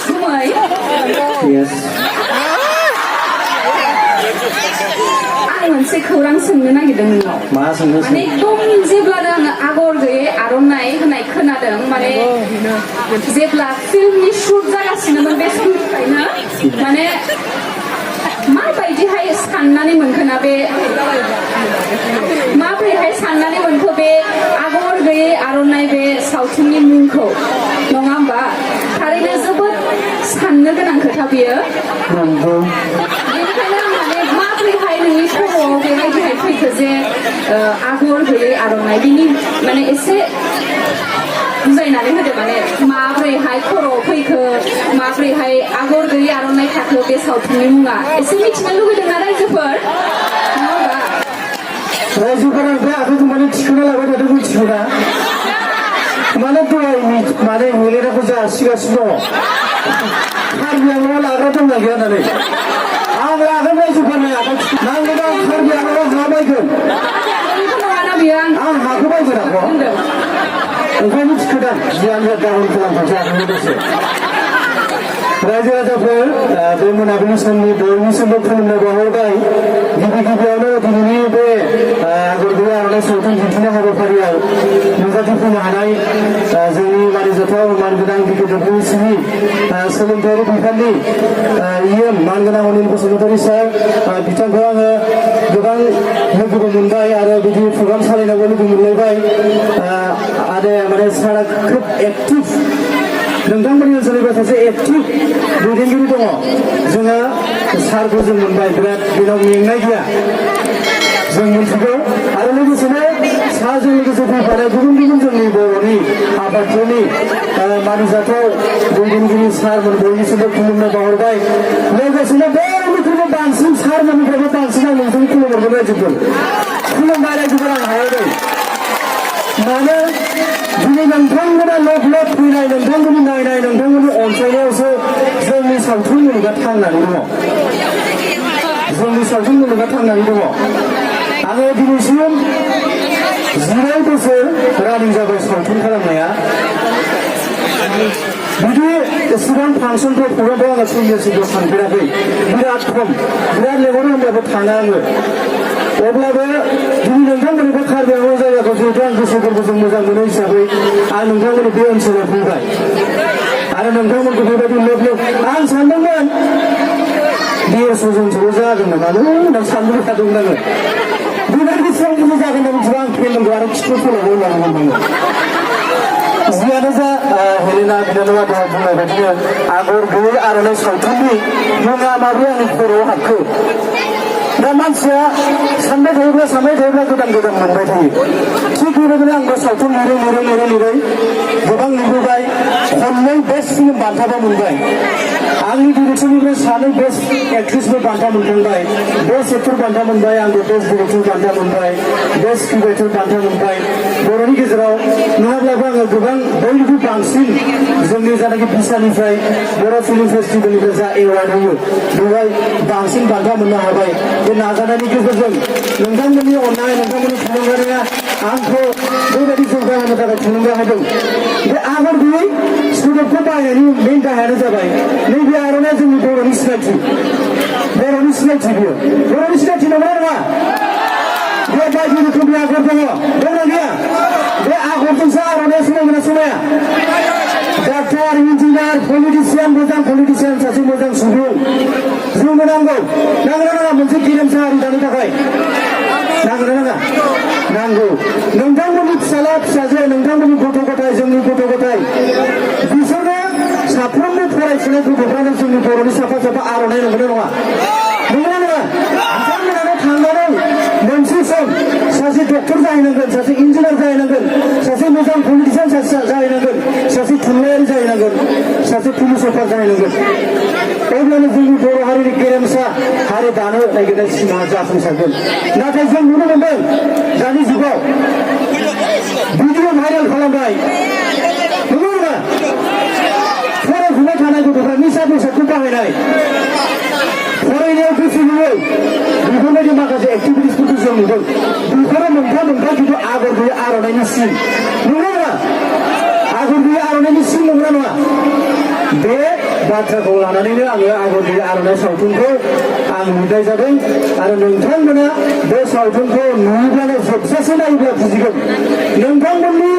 सुमै Yes. आं मोनसे खौरां सोंनो नागिरदों नोंनाव मा सोंनो माने एकदम जेब्लानो आङो आगर गैयै आर'नाइ होनाय खोनादों माने जेब्ला फिल्मनि शुट जागासिनोमोन बे समनिफ्रायनो माने माबायदिहाय साननानै मोनखोना बे माबोरैहाय साननानै मोनखो बे आगर गैयै आर'नाइ बे सावथुननि मुंखौ नङा होमबा थारैनो जोबोद साननो गोनां खोथा बियो नंगौ बेनिखायनो आं माने माबोरैहाय नोंनि खर'आव बेबायदिहाय फैखो जे आगर गैयै आर'नाइ बिनि माने एसे बुजायनानै होदो माने माबोरैहाय खर'आव फैखो माबोरैहाय आगर गैयै आर'नाइ थाखो बे सावथुननि मुङा एसे मिथिनो लुगैदोंना रायजोफोर नङा होमबा रायजोफोरा बे आखाइखौ माने थिखोना लाबाय थादों मिथिगौना माने दहाय माने हेलेनाखौ जासिगासिनो दङ कार्बि आंलंआव लाग्रा दंना गैया होननानै आं लागोन रायजोफोरनि आखाइ नांगौबा कार्बि आंलंआव हा बायगोन नङाना बियो आं हाखौ बायगोन आख' बुंदों ओंखायनो थिखोदां जियानो डाउन खालामथोंसै आखाइखौ दसे रायजो राजाफोर बे मोनाबिलि समनि बयनिसिमबो खुलुमनाय बावहरबाय गिबि गिबियावनो दिनैनि बे आगर गैयै आर'नाइ सावथुन दिन्थिनाय हाबाफारियाव नुजाथिफैनो हानाय जोंनि मानिजाथाव मानगोनां बिगियानगिरिनि सोलोंथायारि बिफाननि मानगोनां अनिल बसुमतारी सार बिथांखौ आङो गोबां लोगोबो मोनबाय आरो बिदि प्रग्राम सालायनायावबो लोगो मोनलायबाय आरो माने सारा खोब एक्टिभ नोंथांमोननि ओनसोलनिफ्राय सासे एक्टिभ दैदेनगिरि दङ जोङो सारखौ जों मोनबाय बिराद बेनाव मेंनाय गैया जों मिथिगौ आरो लोगोसेनो सारजों लोगोसे फैफानाय गुबुन गुबुन जोंनि बर'नि आफादफोरनि मानिजाथाव दैदेनगिरि सारमोन बयनिसिमबो खुलुमनाय बावहरबाय लोगोसेनो बयनिख्रुइबो बांसिन सारमोननिफ्रायबो बांसिन आं नोंथांखौ खुलुमहरबाय रायजोफोर खुलुमबाय रायजोफोर आं हायाखै मानो दिनै नोंथांमोना लब लब फैनाय नोंथांमोननि नायनाय नोंथांमोननि अनसायनायावसो जोंनि सावथुन मुलुगा थांनानै दङ जोंनि सावथुन मुलुगा थांनानै दङ आङो दिनैसिम 9 बोसोर रानिं जाबाय सावथुन खालामनाया बिदि एसेबां फांसनफोर प्रग्रामफोर आङो सैनियरसिखौ सानफेराखै बिराद खम बिराद लेंहरो होनब्लाबो थाङा आङो अब्लाबो दिनै नोंथांमोननिबो कार्बि आंलं जायगाखौ जिहेतु आं गोसो गोरबोजों मोजां मोनो हिसाबै आं नोंथांमोननि बे ओनसोलाव फैबाय आरो नोंथांमोनखौ बेबायदि लोब लोब आं सानदोंमोन 150 जनसोल' जागोन नामा होनना सानबाय थादोंमोन आङो बेबायदि बेसेबां बुरजा जागोन होनना मिथिबा आं फेलेंगौ आरो खिथु फैलाबो होननानै मोनदोंमोन जियानो जा हेलेना बिनानावा दहाय बुंनाय बायदिनो आगर गैयै आर'नाइ सावथुननि मुङा माबोरै आंनि खर'आव हाबखो दा मानसिया सानबाय थायोब्ला गोदान गोदान मोनबाय थायो थिग बेबायदिनो आंबो सावथुन लिरै गोबां लिरबोबाय खननै बेस्ट फिल्म बान्थाबो मोनबाय आंनि डिरेक्टरनिफ्राय 2 बेस्ट एक्ट्रेसबो बान्था मोनखांबाय बेस्ट एक्टर बान्था मोनबाय आंबो बेस्ट डिरेक्टर बान्था मोनबाय बेस्ट क्रिएटर बान्था मोनबाय बर'नि गेजेराव नङाब्लाबो आङो गोबां बयनिख्रुइ बांसिन जोंनि जानाखि बिसानिफ्राय बर' फिल्म फेस्टिभेलनिफ्राय जा एवार्ड होयो बेवहाय बांसिन बान्था मोननो हाबाय बे नाजानायनि गेजेरजों नोंथांमोननि अननाय नोंथांमोननि थुलुंगानाया आंखौ बेबायदि जौगाहोनो थाखाय थुलुंगा होदों बे आगर गैयै सोदोबखौ बाहायनायनि मेन जाहोनानो जाबाय नैबे आर'नाइया जोंनि बर'नि सिनायथि बियो बर'नि सिनायथि नंगौना नङा बे बायदि रोखोमनि आगर दंना गैया बे आगरजोंसो आर'नाइया समायना समाया डाक्टार इन्जिनियार पलिटिसियान मोजां पलिटिसियान सासे मोजां सुबुं जोंनो नांगौ नाङा मोनसे गेरेमसा हारि दानो थाखाय नांगौ नोंथांमोननि फिसाला फिसाजो नोंथांमोननि गथ' गथाय जोंनि गथ' गथाय बिसोरनो साफ्रोमबो फरायफुनाय गथ'फ्रानो जोंनि बर'नि साफा आर'नाइ नंगौना नङा बिथांमोनानो थांनानै मोनसे सम सासे डक्टर जाहैनांगोन सासे इन्जिनियार जाहैनांगोन सासे मोजां पलिटिसियान जाहैनांगोन सासे थुनलाइयारि जाहैनांगोन सासे पुलिस अफिसार जाहैनांगोन अब्लानो जोंनि बर' हारिनि गेरेमसा हारि दानो नागिरनाय सिमाङा जाफुंसारगोन नाथाय जों नुनो मोनदों दानि जुगाव भिडिअ भाइरेल खालामनाय नंगौ नङा फरायफुबाय थानाय गथ'फ्रा निसा बेसादखौ बाहायनाय फरायनायाव गोसो होयै बेफोरबायदि माखासे एक्टिभिटिसफोरखौ जों नुदों बेफोरो मोनफा खिन्थु आगर गैयै आर'नाइनि सिन नंगौ नङा आगर गैयै आर'नाइनि सिन नंगौना नङा बाथ्राखौ लानानैनो आङो आगरनि आर'नाइ सावथुनखौ आं नुनाय जादों आरो नोंथांमोना बे सावथुनखौ नुयोब्लानो जोबजासे नायोब्ला बुजिगोन नोंथांमोननि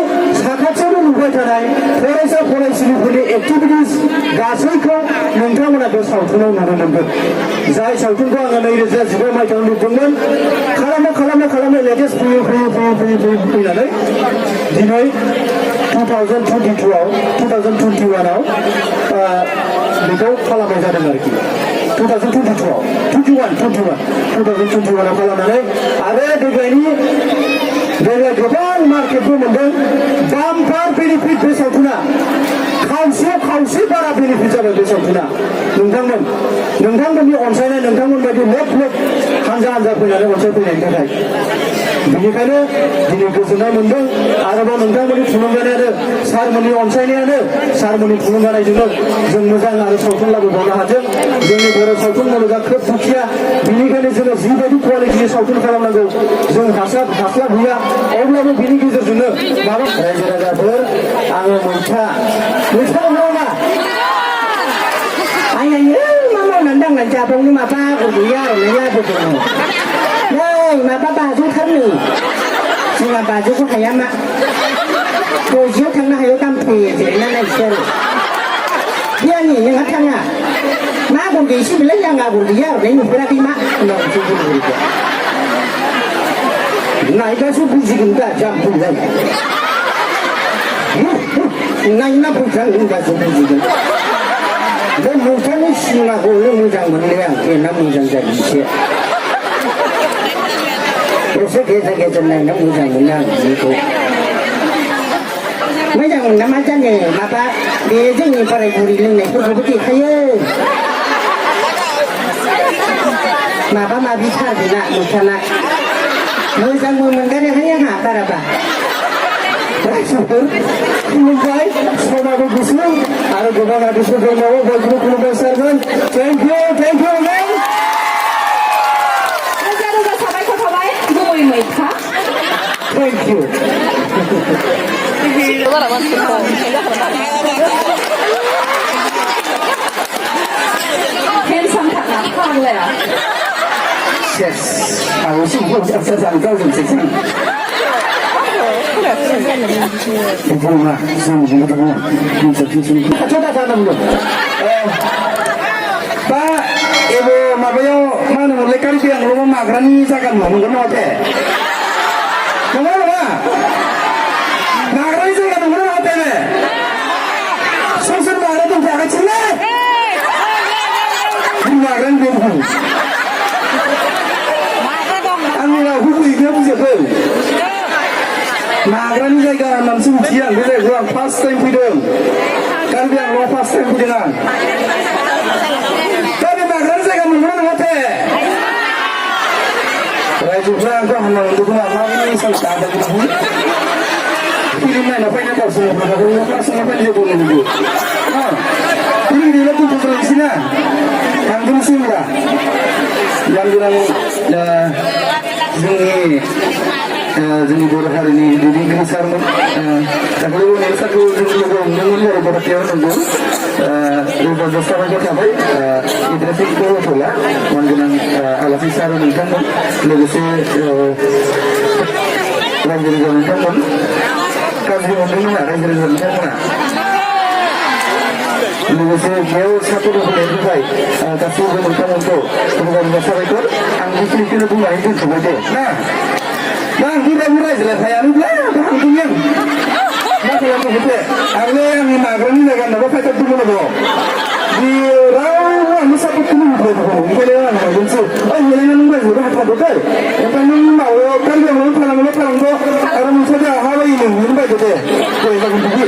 साखाथियावनो नुबाय थानाय फरायसा फरायसुलिफोरनि एक्टिभिटिस गासैखौ नोंथांमोना बे सावथुनाव नुनो मोनगोन जाय सावथुनखौ आङो 2015 मायथाइयाव नुदोंमोन खालामै लेटेस्ट फैनानै दिनै 2021 आव बेखौ खालामनाय जादों आरोखि 2021 आव खालामनानै आरो देग्लाय गोबां मार्केटबो मोनदों बाम्पार बेनिफिट बे सावथुना खावसे बारा बेनिफिट जाबाय बे सावथुना नोंथांमोननि अनसायनाय नोंथांमोन बायदि लोब हानजा फैनानै अनसायफैनायनि थाखाय बेनिखायनो दिनै गोजोननाय मोनदों आरोबाव नोंथांमोननि थुलुंगानायानो सारमोननि अनसायनायानो सारमोननि थुलुंगानायजोंनो जों मोजां आरो सावथुन लाबोबावनो हादों जोंनि बर' सावथुन मुलुगा खोब दुखिया बेनिखायनो जोङो जिबायदि कुवालिटिनि सावथुन खालामनांगौ जों हास्लाबहैया अब्लाबो बिनि गेजेरजोंनो माबा रायजो राजाफोर आङो मैथा नङा आयै मा मावनानै दांनानै जाबावनो माबा गैया आर'नाइ लाबोदों नै माबा बाजौथारनो जोंहा बाजौखौ हाया मा 60 थांनो हायो दाम फैयो जिरायना नायसै आरो गियानि नोंहा थाङा मा आगर गैसै बेलाय आं आगर गैया आर'नाइ नुफेराखै मा होननानैसो बुंहरदो नायबासो बुजिगोन दा जाम्फैलाय नायना फैसा होनबासो बुजिगोन बे मैथानि सिनेमाखौनो मोजां मोनलै आं बेना मोजां जायो एसे गेजेर नायना मोजां मोनो आं बेखौ मोजां मोना मा जानो माबा बे जोंनि बोराय बुरि लोंनायफोरखौबो देखायो माबि थारगोना मैथाना मोजांबो मोनगारहाय आंहा बाराबा खुलुमबाय समाबो गुसुं आरो गोबां आर्टिस्टफोर दंबावो बयखौबो खुलुमबाय सारमोन थेंक इउ रोजा साबायखर थाबाय गुबै मैथा थेंक इउ हेन्डसाम थारना फाग्लाया yes aku sih mau saya kau sih bunga coba tanam dulu Pak Ibu mabayaw mana mulai kali yang lu magrani sakan mau nggak mau teh mau magrani sakan mau nggak teh sosok baru tuh jangan cile magrani belum आंनियाव हुबैखौ बुजियाखै नाग्रानि जायगा मोनसे मिथियो आं बे जायगायाव आं first time फैदों कार्बि आंलं फार्स्ट टाइम फैदों आं दा बे नाग्रानि जायगा मोनगोन ना माथो रायजोफ्रा आंखौ हामना मोनदोंमोन आं माबायदि सानसे दादोंमोन फिल्म नायना फैना गावसोरनि खोथाखौ क्लासना फैनाय जेबो नुयो फिल्म गैला दोनथ'लायसै ना थांदोंसै होनबा yang bilang जोंनि बर' हारिनि दैदेनगिरि सारमोन दाखालिबो सारखौ जों लोगो हमदोंमोन बर' फरायसायाव नंगौ रोजा साबायखर थाबाय इन्टारेस्टिंखौ होथ'ला मानगोनां आलासि सार नोंथांमोन लोगोसे रायजो राजा नोंथांमोन गाज्रि मोनदोंमोन रायजो राजा नोंथांमोना लोगोसे बेयाव सापर्ट होनायनि थाखाय गासैबो नोंथांमोनखौ रोजा साबायखर आं बेखिनिखौनो बुंनानै दोनथ'बाय दे ना आं गिबियावनो रायज्लायखायानोब्ला थांदोंमोन मा खालामनो खोथे आंलाय आंनि नाग्रानि जायगा होननाबो फायथारदोंमोन दङ बियो रावबो आंनि सापर्टखौनो होबाय दङ ओंखायनो आं मोनसे हेलायना नों रायज्लायबो हाथारदो दै ओमफ्राय नों माबायाव गारियावनो थानांगौ आरो मोनसे हाबायो नों बायदो दे जागोन बिदि